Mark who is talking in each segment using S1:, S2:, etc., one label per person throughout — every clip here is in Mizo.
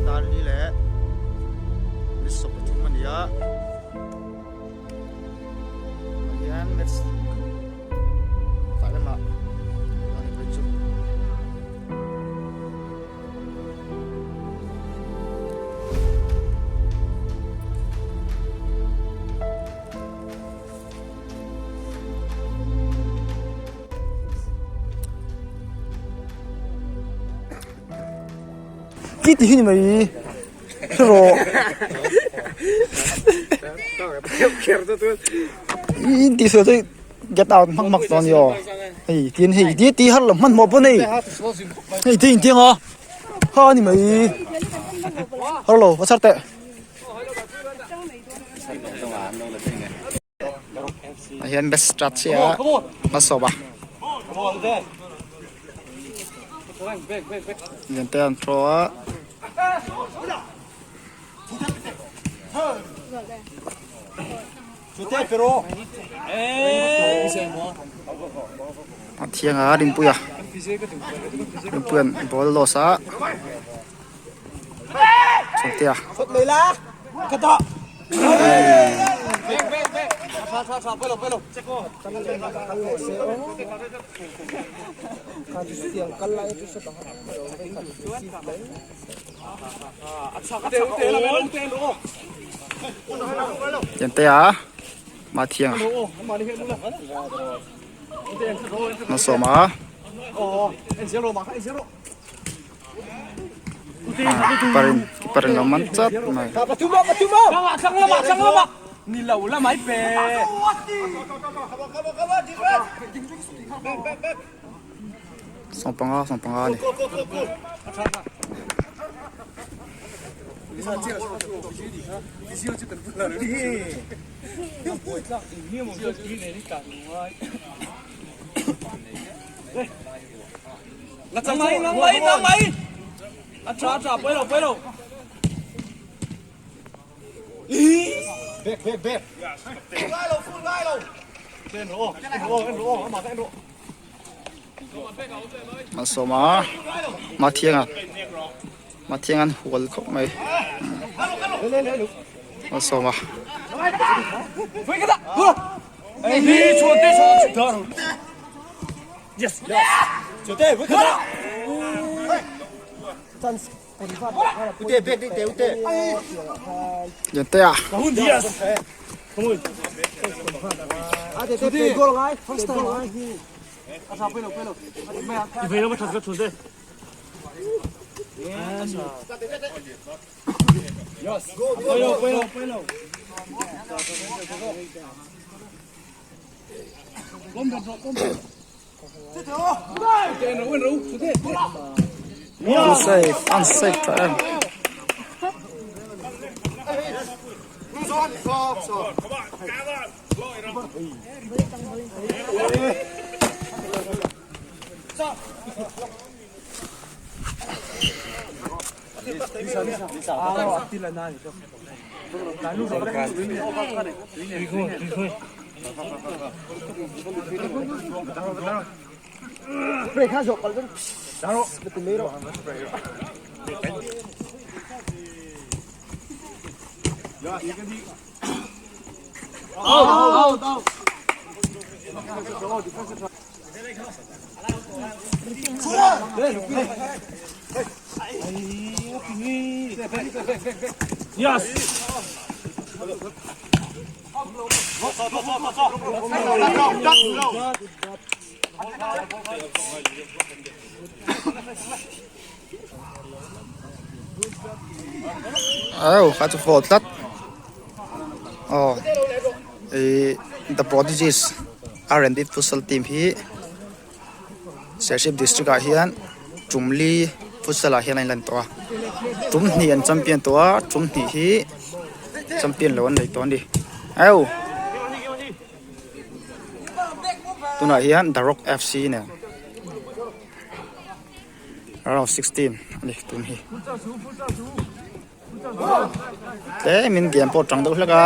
S1: Dar li leh ni 13 a ni a. Hian match tah lamah a ni phei chu. Ki ti hi ni mai rawh in ti sual chu get out hmak hmak dawn ni aw hei tin hei ti ti har lo hmanhmawh pawn hei hei ti in tiang a ha ni mai har lo va chhar teh. Ah hian best start chiah a hmasawp a lian te an throw a. A thiang a Rinpuia Rinpuia'n ball a loss a Sawmtea Liantea Mathianga Malsawma. Kiparin kiparin lo man chat mai. Sawmpanga sawmpanga a ni. Malsawma Mathianga Mathianga an hual khawp mai Malsawma. Liantea. Unsafe, unsafe tha em. Au kha chu fault tlat aw ih the prodigies R&B futsal team hi Serchhip district ah hian tumli futsal ah hian a inlan tawh a tum hnih an champion tawh a tum hnih hi champion lo an nei tawh a ni au tunah hian the rock F C nen round of 16 a ni tun hi tlemin game pawh tang deuh hlek a.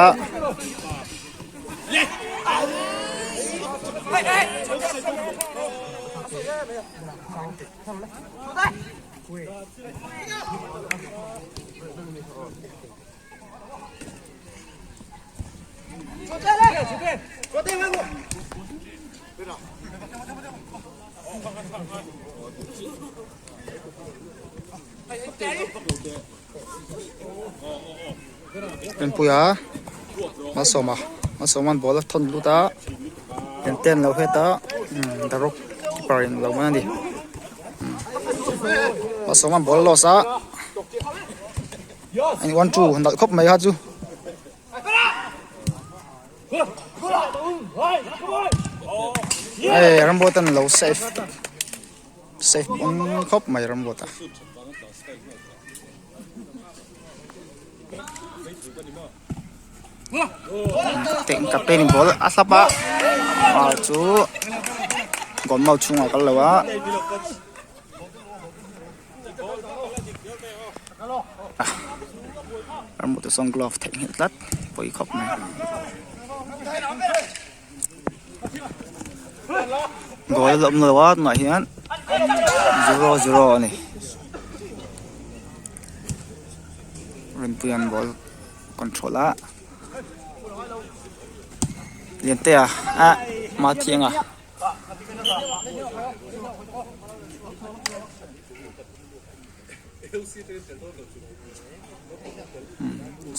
S1: Rinpuia Malsawma Malsawma'n ball a thawn lut a enten lo het a the rock keeper in lo man a ni Malsawma'n ball a loss a 1 2 nalh khawp mai kha chu. Hei rambo ten lo save save bawng khawp mai rambo ta. Teng ka pen ball a hlap a a chu goal mau chhungah a kal lo a. Rambo te sawn glove theihnghilh tlat pawi khawp mai. Goal a la awm lo a tunah hian 0-0 a ni. Rinpuia'n ball control a Liantea ah Mathianga.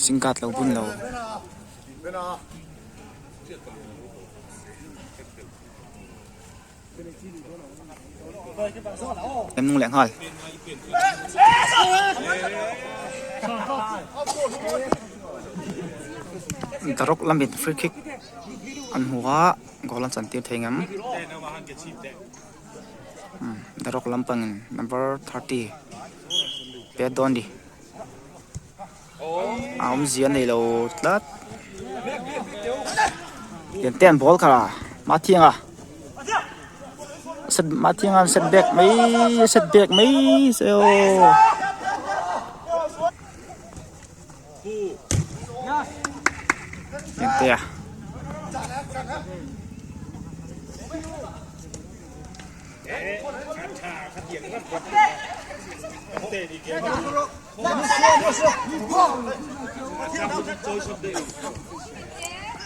S1: Singkat lo bun lo. Em nung leh nghal. Daruk lamin free kick an hmu a goal an chantir thei ngam. Daruk lampangin number 30 pet dawn ni. A awmzia a nei lo tlat. Liante an ball kha Mathianga set Mathianga an set back mai set back mai se aw. Liantea.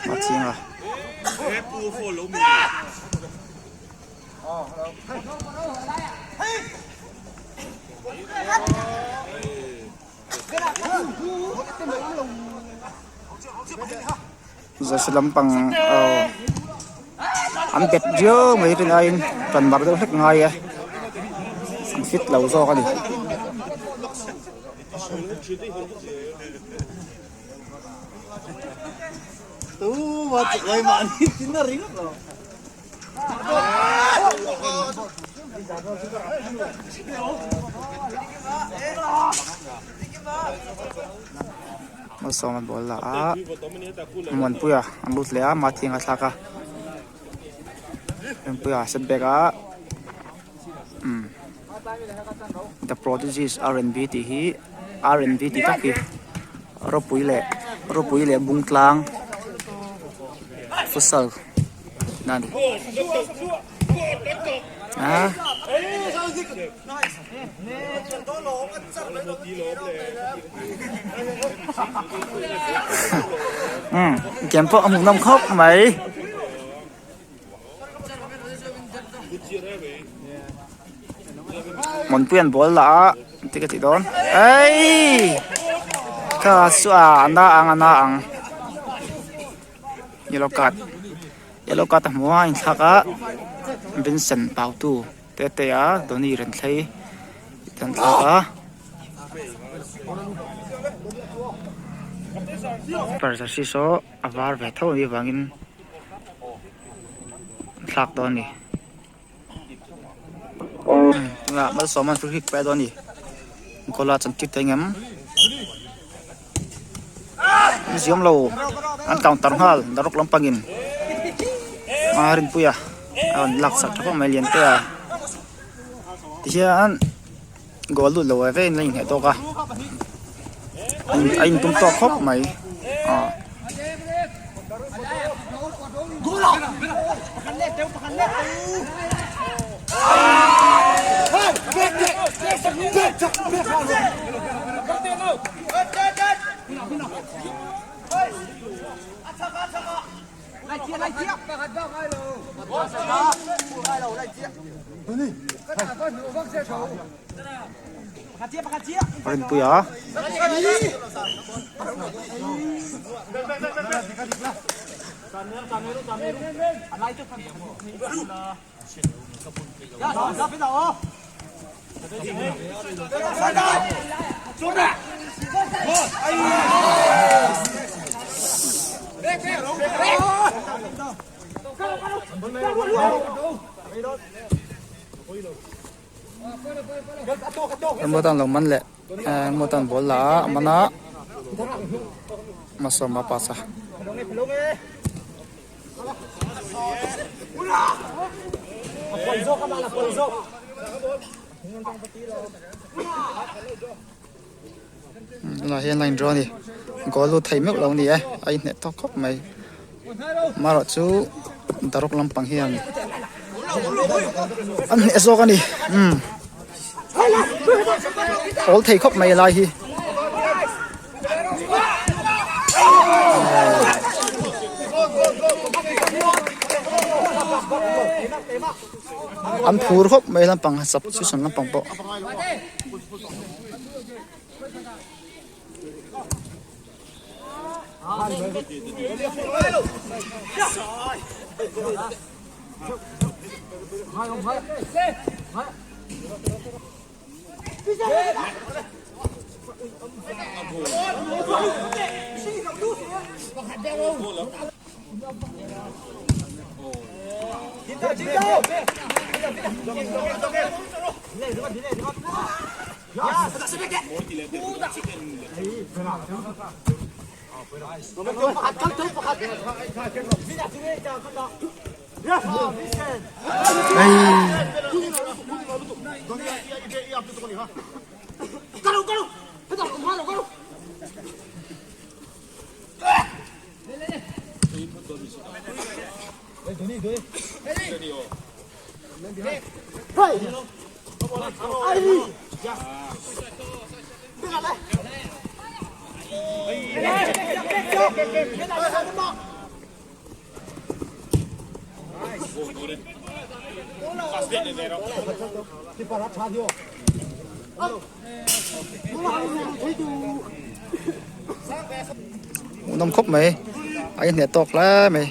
S1: A chiang a. Jersey lampang aw an bet viau mai rin aiin tan mar deuh hlek ngai e an fit lo zawk a ni. Malsawma ball la a Muanpuia an lut leh a Mathiang a thlak a Muanpuia a set back a umm the prodigies R&B tih hi R&B tih tak hi ropui leh ropui leh bung tlang futsal na a ni a. Umm game pawh a hmuh nawm khawp mai. Mawnpui an ball la a engtin ka tih dawn eii kha chu a na ang a na ang yellow card yellow card a hmu a inthlak a Vincent Pautu. Tetea Donny Renthlei tih an thlak a. Jersey saw a var ve tho anih avangin an thlak dawn a ni. Tunah Malsawma'n free kick pe dawn a ni. Goal a chantir thei ngem. An ziam lo an counter nghal Daruk lampangin a Rinpuia a rawn lak sak tha khawp mai Liantea tihian goal lut lo ve ve in a inhneh tawk a a intum tawk khawp mai ah. Rinpuia. Rambutan lo man leh Rambutan ball la a a man a Masawma pass a. Tunah hian line draw a ni goal lut thei meuh lo a ni e a inhneh tawk khawp mai amaherawh chu daruk lampang hian an hneh zawk a ni umm awl thei khawp mai lai hi. An phur khawp mai lampang substitution lampang pawh. Hmuhnawm khawp mai a inhneh tawk hle mai.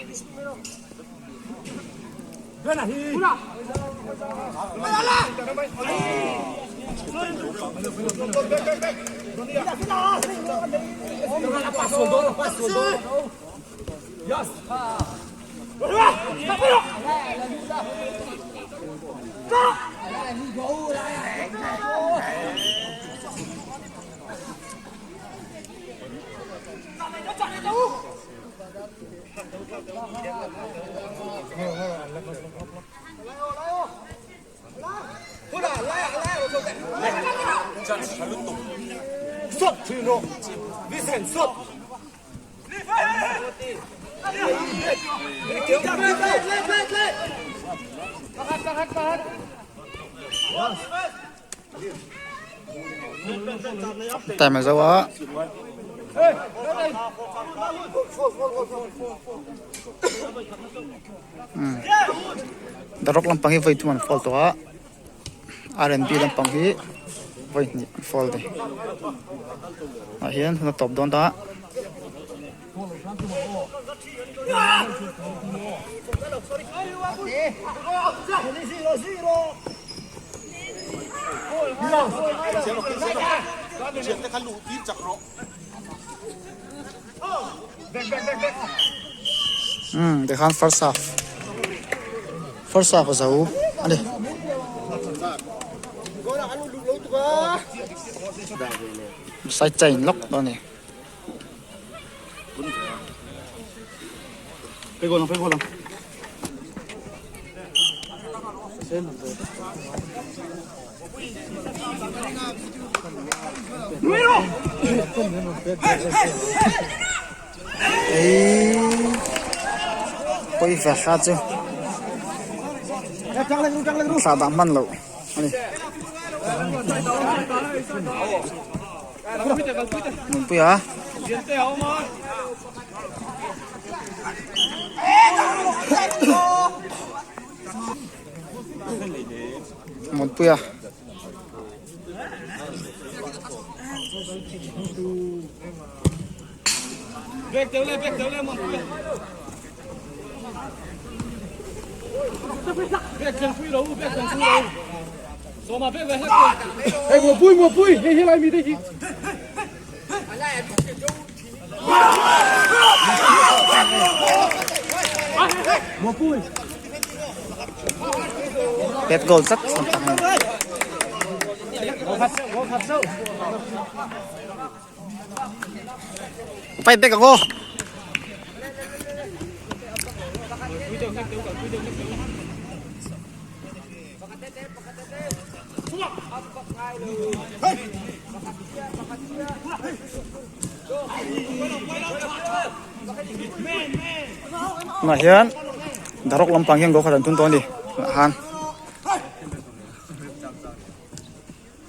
S1: Time a zo a. The rock lampang hi vawi thum an foul tawh a R&B lampang hi vawi hnih an foul a ni ah hian hun a tawp dawn ta. Umm tikhan first half first half a zo a ni. Side chain lawk dawn a ni. Ei pawi ve hrat chu thla dah hman loh a ni. Nunpuia. Muanpuia. Pet goal zat Pai bek ang aw. Tunah hian Darok lampang hian goal khat an tum tawh a ni tunah khan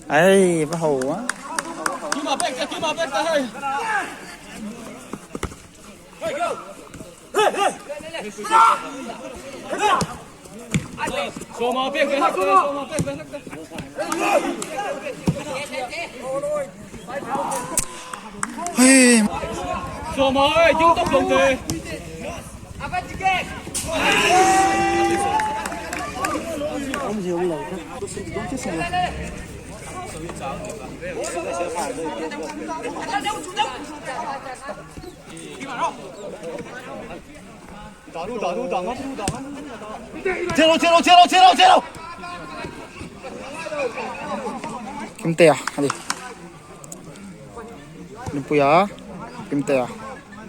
S1: Ei va ho a. Hei. Kimtea a ni Nupuia Kimtea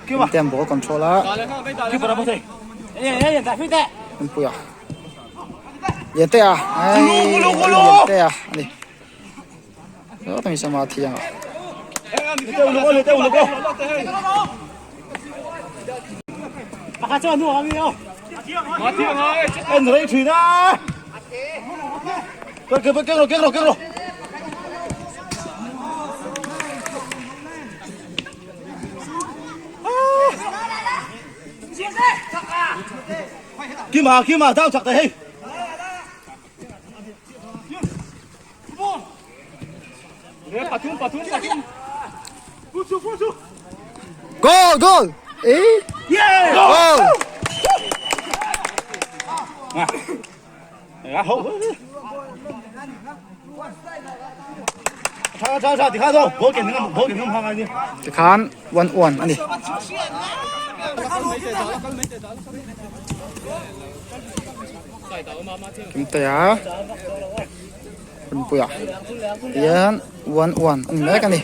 S1: Kimtea an ball control a Nupuia Liantea ai Liantea a ni. Goal goal eh goal Tikhan 1-1 a ni. Kimtea. Hunpuia tihian 1-1 a ni mek a ni.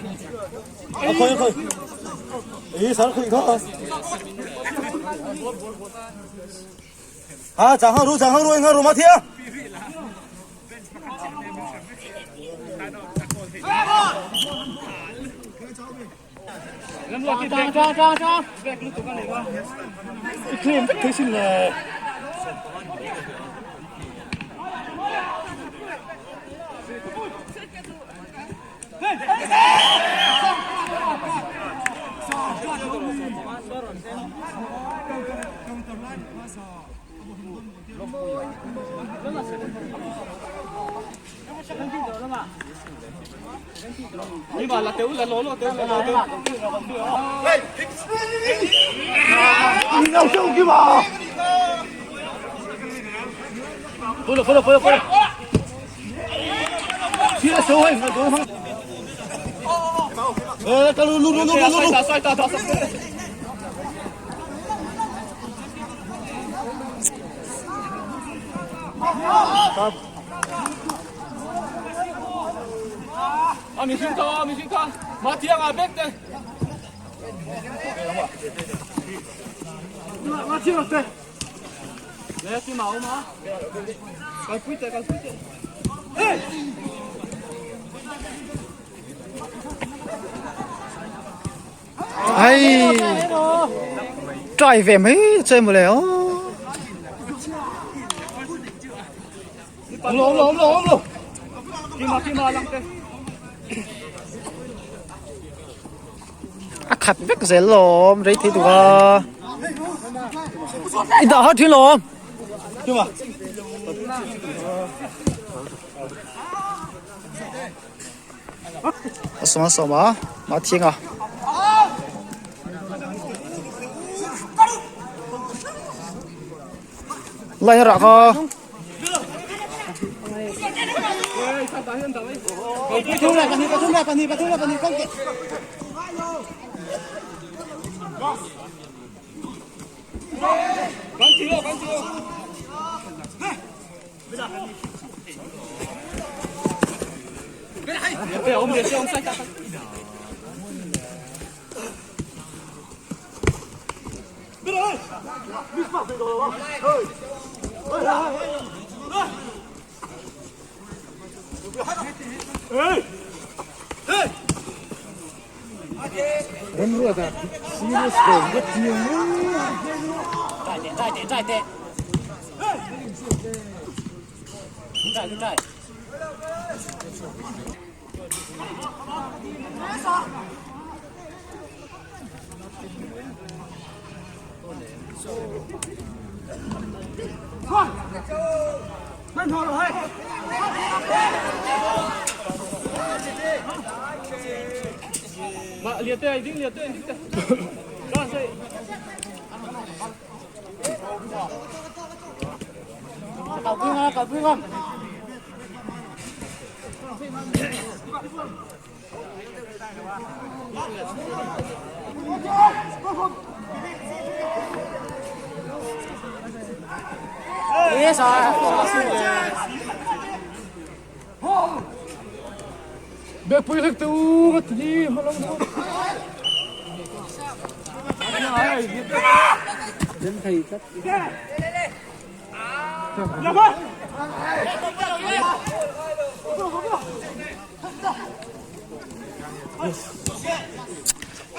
S1: Ai try ve mai che mawle aw. A khat vek zel lawm rei thei tuk a i dah har thin lawm. A sawm a sawm a mah a thiang a. Line a rah kha.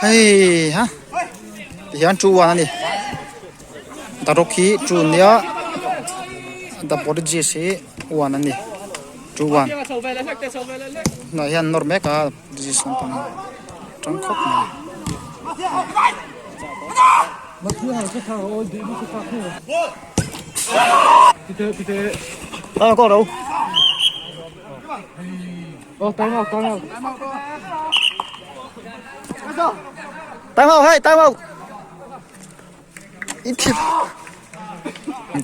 S1: Hei ha tihian 2-1 a ni Daruk hi 2 nia the Portuguese hi 1 a ni 2-1 tunah hian nawr mek a Portuguese lampang tang khawp mai. Time out hey time out i thi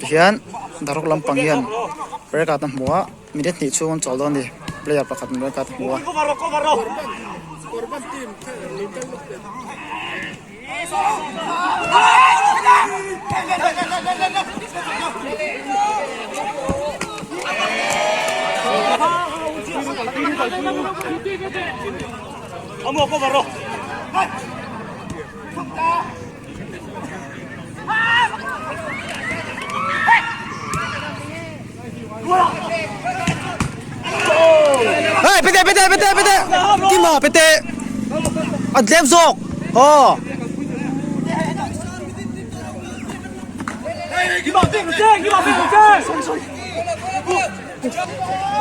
S1: tihian daruk lampang hian red card a hmu a minute hnih chhung an chawl dawn a ni player pakhat in red card a hmu a. Hey pete pete pete pete kima pete a tlem zawk aw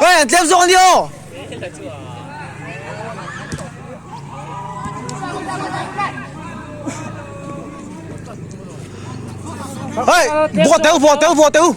S1: Hey an tlem zawk a ni aw. Hey, buat teu, buat teu, buat teu.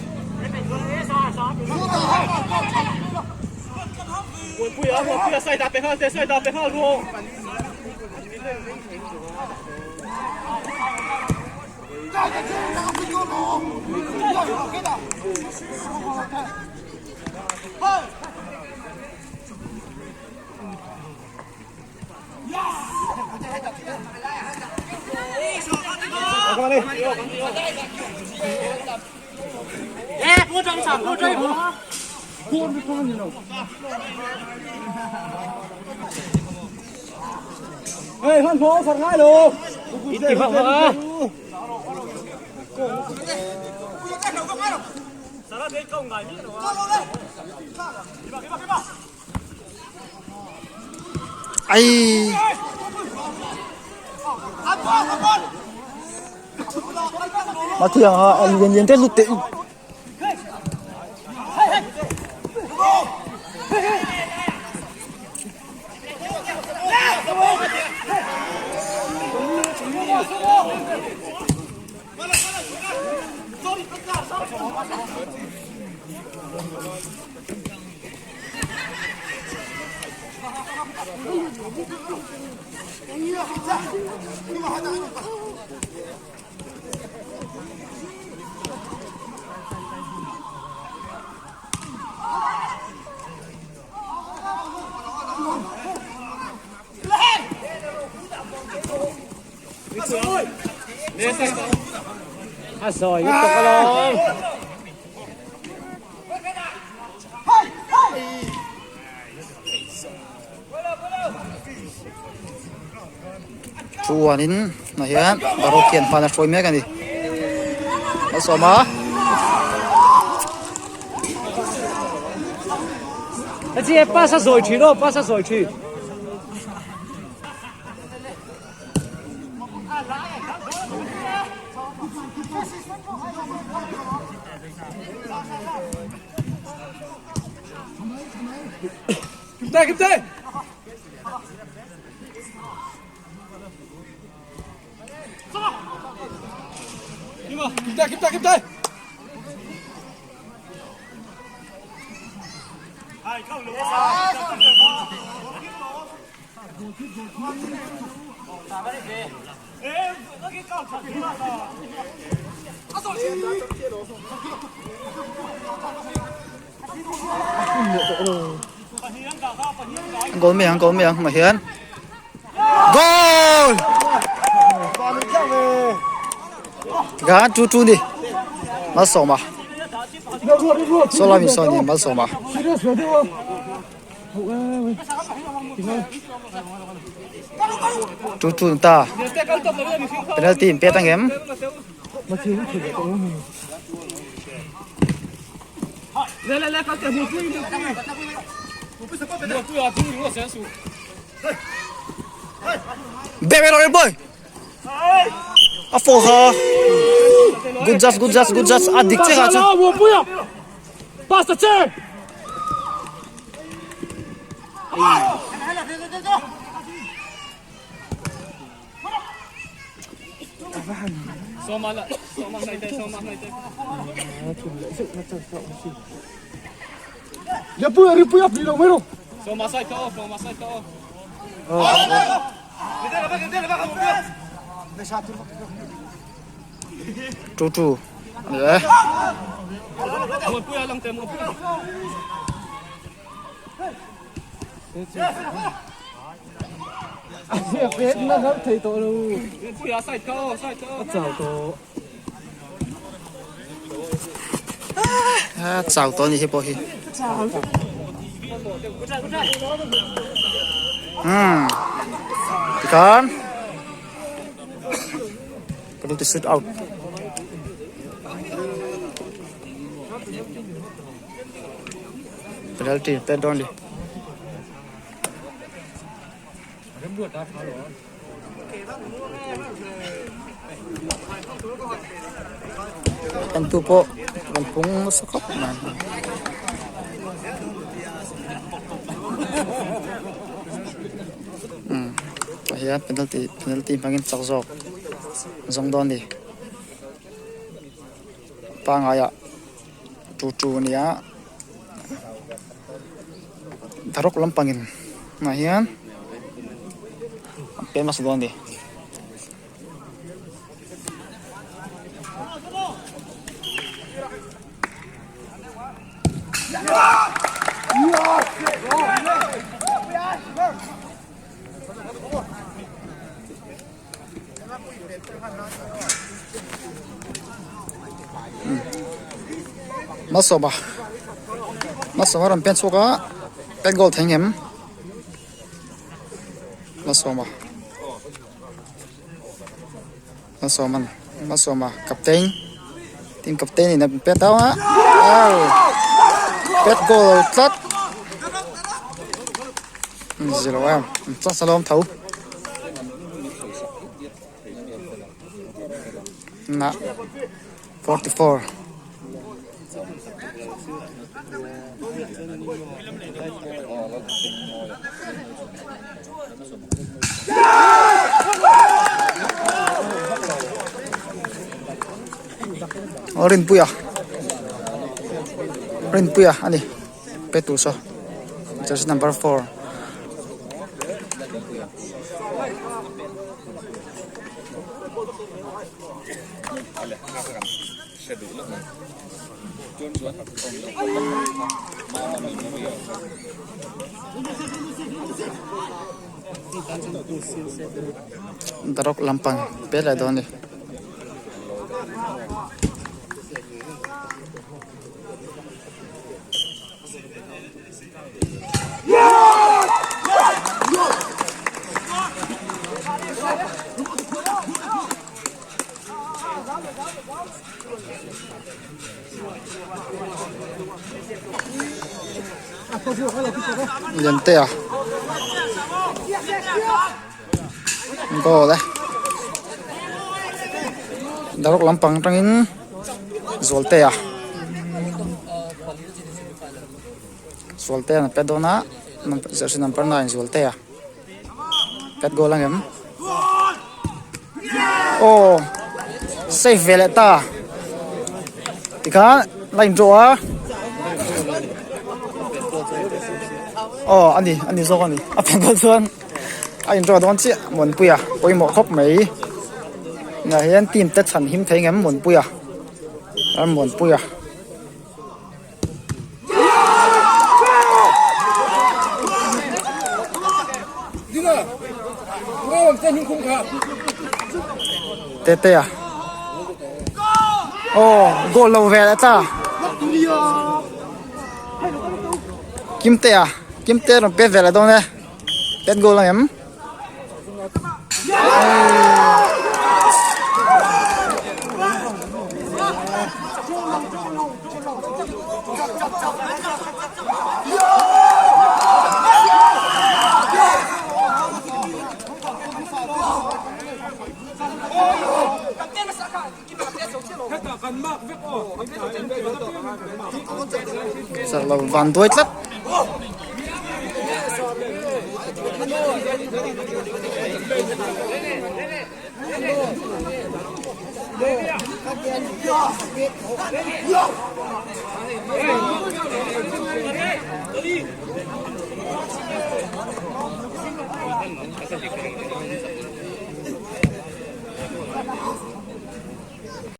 S1: Ai. Mà thiang ha, lian lian te lut te.
S2: A sawi lutuk alawm.
S1: Chuanin ah hian Barawk hian hman a hruai mek a ni. Malsawma.
S2: Hei pass a zawi thin aw pass a zawi thin.
S1: Goal mai ang goal mai ang hmah hian goal tikhan 2-2 ni malsawma sawlai mi saw ni malsawma. 2-2 ni ta penalty in pet angem. Bebe rồi boy. A fo kha. Good judge, good judge, good judge. A dik che kha chu.
S2: Pass the chair.
S1: 2-2 ani e. A chau tawh a ni hei pawh hi. Umm tikhan penalty shoot out. Penalty pet dawn a ni. Entu pawh rawn pung nasa khawp mai. Umm tah hian penalty penalty hmangin chak zawk zawng dawn a ni pangaiah 2-2 a nia. Thlaruk lampangin ah hian an pem nasa dawn a ni. Malsawma Malsawma rawn pen chhuak a pen goal thei ngem Malsawma Malsawma Malsawma captain team captain in a pet a au pet goal tlat zilo em chance a lawm tho. Na 44. Aw Rinpuia Rinpuia a ni pe tur saw jersey number 4. Darok lampang pe leh dawn a ni. Liantea goal e daruk lampang atangin Zualtea Zualtea an pet dawn a jersey number 9 Zualtea pet goal ang em aw save ve leh ta tikhan la in draw a aw a ni a ni zawk a ni a pet goal chuan a in draw dawn chiah Muanpuia pawimawh khawp mai tunah hian team te chhan him thei ngem Muanpuia Muanpuia. Tetea aw goal lo ve leh ta Kimtea Kimtea rawn pet ve leh dawn e pet goal ang em. Lo van duai tlat.